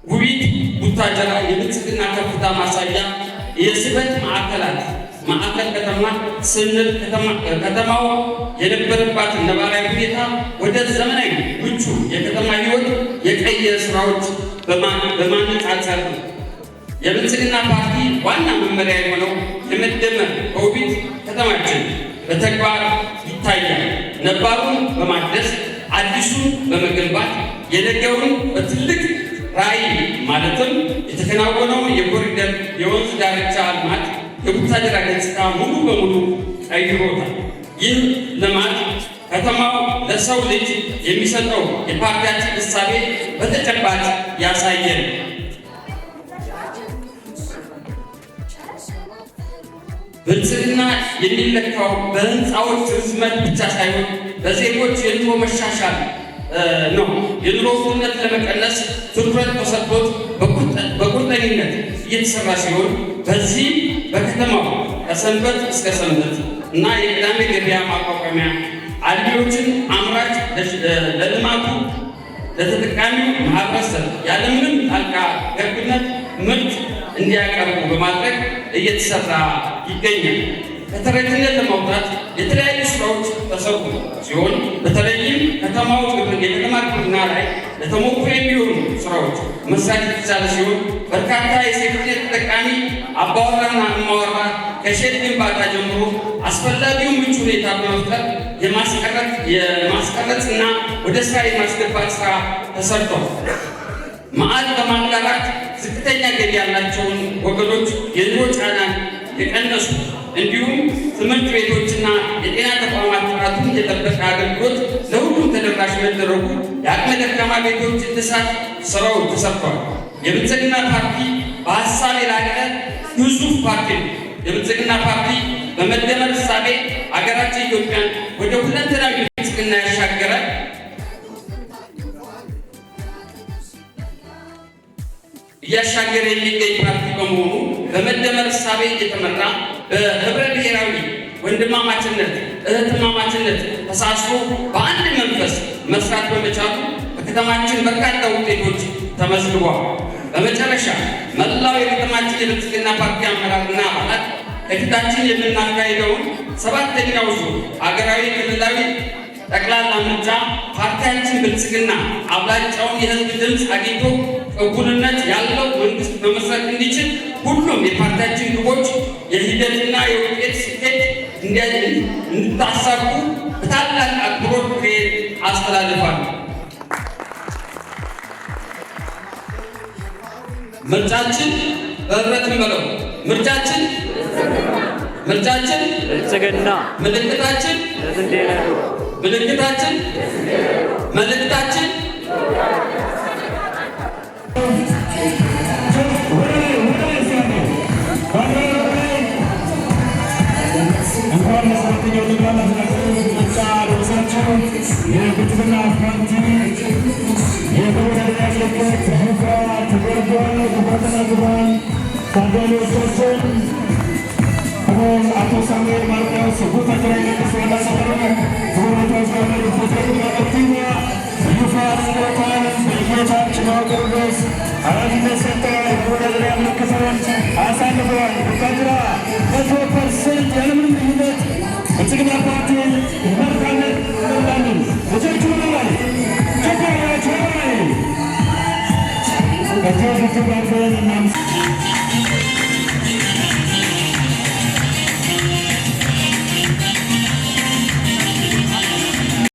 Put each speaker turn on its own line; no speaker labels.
ውቢት ቡታጀራ የብልጽግና ከፍታ ማሳያ የስበት ማዕከላት ማዕከል ከተማ ስንል ከተማው የነበረባትን ነባራዊ ሁኔታ ወደ ዘመናዊ ምቹ የከተማ ሕይወት የቀየረ ስራዎች በማነጻጸር ነው። የብልጽግና ፓርቲ ዋና መመሪያ የሆነው የመደመር በውቢት ከተማችን በተግባር ይታያል። ነባሩን በማደስ፣ አዲሱን በመገንባት፣ የነገውን በትልቅ ራዕይ ማለትም የተከናወነው የኮሪደር የወንዝ ዳርቻ ልማት የቡታጀራ ገጽታ ሙሉ በሙሉ ቀይሮታል። ይህ ልማት ከተማው ለሰው ልጅ የሚሰጠው የፓርቲያችን እሳቤ በተጨባጭ ያሳየን። ብልጽግና የሚለካው በህንፃዎች ርዝመት ብቻ ሳይሆን በዜጎች የኑሮ መሻሻል ነው። የኑሮ ውድነት ለመቀነስ ትኩረት ተሰጥቶት በቁርጠኝነት እየተሰራ ሲሆን፣ በዚህ በከተማው ከሰንበት እስከ ሰንበት እና የቅዳሜ ገበያ ማቋቋሚያ አልሚዎችን አምራች ለልማቱ ለተጠቃሚው ማህበረሰብ ያለምንም ጣልቃ ገብነት ምርት እንዲያቀርቡ በማድረግ እየተሰራ ይገኛል። ከተረጂነት ለማውጣት የተለያዩ ስራዎች ተሰሩ ሲሆን፣ በተለይም ከተማው የከተማ ግብርና ላይ ለተሞክሮ የሚሆኑ ስራዎች መስራት የተቻለ ሲሆን፣ በርካታ የሴፍትኔት ተጠቃሚ አባወራና እማወራ ከሼድ ግንባታ ጀምሮ አስፈላጊውን ምቹ ሁኔታ በመፍጠር የማስቀረጽና ወደ ስራ የማስገባት ስራ ተሰርቷል። ማዕድ በማጋራት ዝቅተኛ ገቢ ያላቸውን ወገኖች የኑሮ ጫናን የቀነሱ፣ እንዲሁም ትምህርት ቤቶችና የጤና ተቋማት ጥራቱን የጠበቀ አገልግሎት ለሁሉም ተደራሽ መደረጉ፣ የአቅመ ደካማ ቤቶች እድሳት ስራው ተሰርቷል። የብልጽግና ፓርቲ በሀሳብ የላቀ ግዙፍ ፓርቲ ነው። የብልጽግና ፓርቲ በመደመር እሳቤ አገራችን ኢትዮጵያን ወደ ሁለንተናዊ ብልጽግና ያሻገረ እያሻገረ የሚገኝ ፓርቲ በመሆኑ፣ በመደመር እሳቤ እየተመራ፣ በህብረ ብሔራዊ ወንድማማችነት እህትማማችነት ተሳስሮ በአንድ መንፈስ መስራት በመቻሉ በከተማችን በርካታ ውጤቶች ተመዝግበዋል። በመጨረሻ መላው የከተማችን የብልጽግና ፓርቲ አመራርና አባላት ከፊታችን የምናካሂደውን ሰባተኛው ዙር አገራዊ ክልላዊ ጠቅላላ ምርጫ ፓርቲያችን ብልጽግና አብላጫውን የህዝብ ድምፅ አግኝቶ ቅቡልነት ያለው መንግስት መመስረት እንዲችል ሁሉም የፓርቲያችን ግቦች የሂደትና የውጤት ስኬት እንድታሳኩ በታላቅ አክብሮት ጥሪዬን አስተላልፋለሁ። ምርጫችን በህብረት እንበለው። ምርጫችን፣ ምርጫችን
ብልጽግና።
ምልክታችን
ለስንዴ ነዶ።
ምልክታችን፣ መልእክታችን።
እንኳን ለሰባተኛው ጠቅላላ ምርጫ አደረሳችሁ። የብልጽግና ፓርቲ የመወዳደሪያ ምልክት ይፋ ተደርጓል። ክቡራትና ክቡራን ታዳሚዎቻችን፣ ክቡር አቶ ሳሙኤል ማርቆስ የቡታጅራ የመንግስት ዋና ሰፈር፣ ክቡር አቶ አስጋመር የቡታጅራ ከተማ ከንቲባ ይፋ አድርገውታል። በየታች መዋቅር ድረስ ኃላፊነት ሰጥተዋል። የመወዳደሪያ ምልክቱን አሳልፈዋል። ቡታጅራ 100% ያለምንም ልዩነት ብልጽግና ፓርቲን እንመርጣለን፣ እንመርጣለን። ልጆቹ ላይ ኢትዮጵያውያን ላይ እጅግ እጅግ አድርገን እናመሰግናለን።